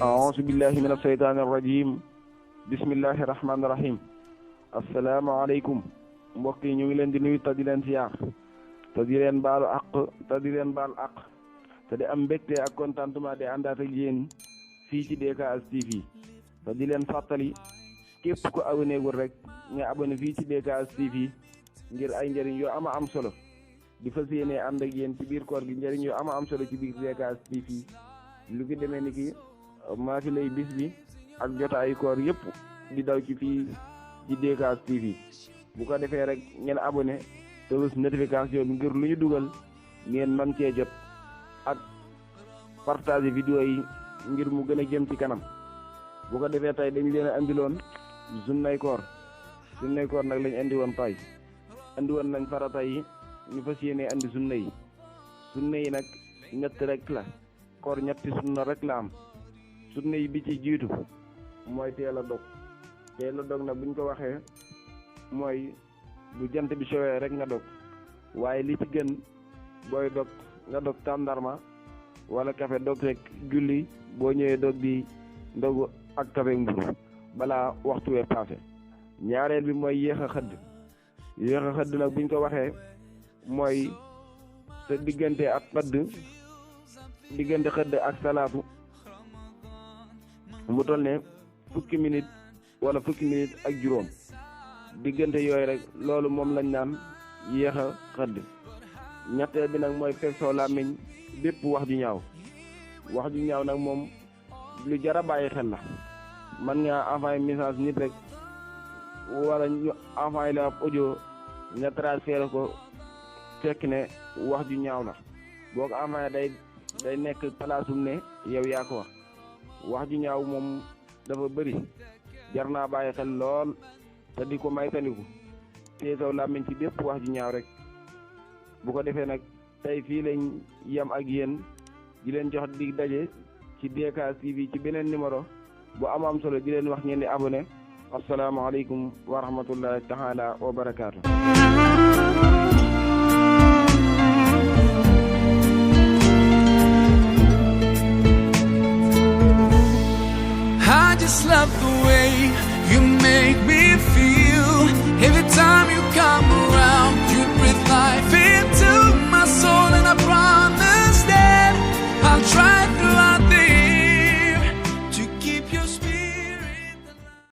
أعوذ بالله من الشيطان الرجيم bismillahi rahmaani rahim asalaamaaleykum mbokk yi ñu ngi leen di nuyu te di leen siyaar te di leen baalu àq te di am mbégte ak contentement di àndaat ak yéen fii ci DKS TV te di leen fàttali képp ku abonné gul rek nga abonné fii ci DKS TV ngir ay njëriñ yu ama am solo di fas yéene ànd ak yéen ci biir koor gi njëriñ yu ama am solo ci biir DKS TV lu ki demee ni ki maa fi lay bis bi ak jotaayu koor yëpp di daw ci fii ci DKS TV bu ko defee rek ngeen abonné te bës notification bi ngir lu ñu dugal ngeen man cee jot ak partager vidéo yi ngir mu gën a jëm ci kanam bu ko defee tey dañ leen a andiloon sunnay koor nag lañ andi woon tay andi woon nañ farata yi ñu fas yéene andi sunna yi nag ñett rek la koor ñetti sunna rek la am sunna yi bi ci jiitu mooy teel a dog nag buñ ko waxee mooy bu jant bi sowee rek nga dog waaye li ci gën booy dog nga dog tàndarma wala café dog rek julli boo ñëwee dog di ndogu ak café mburu balaa waxtu wee passé ñaareel bi mooy yéex a xëdd nag buñ ko waxee mooy sa diggante xëdd ak salaatu mu toll ne fukki minute wala fukki minute ak juróom diggante yooyu rek loolu moom lañ naan yéex a xëdd ñetteel bi nag mooy fekk soo làmmiñ bépp wax ju ñaaw nag moom lu jar a bàyyi xel la man nga envoyé message nit rek wala ñu envoyé la ab audio nga transféré ko fekk ne wax ju ñaaw la boo ko envoyé day nekk palaasum ne yow yaa ko wax ju ñaaw moom dafa bëri jar naa bàyyi xel lool te di ko maytandiku te saw làmmiñ ci bépp wax ju ñaaw rek bu ko defee nag tey fii lañ yem ak yéen di leen jox dig daje ci DKS TV ci beneen numéro bu am solo di leen wax ngeen di abonné asalaamaaleykum wa rahmatullahi taala wa barakaatu. I just love the way you make me feel.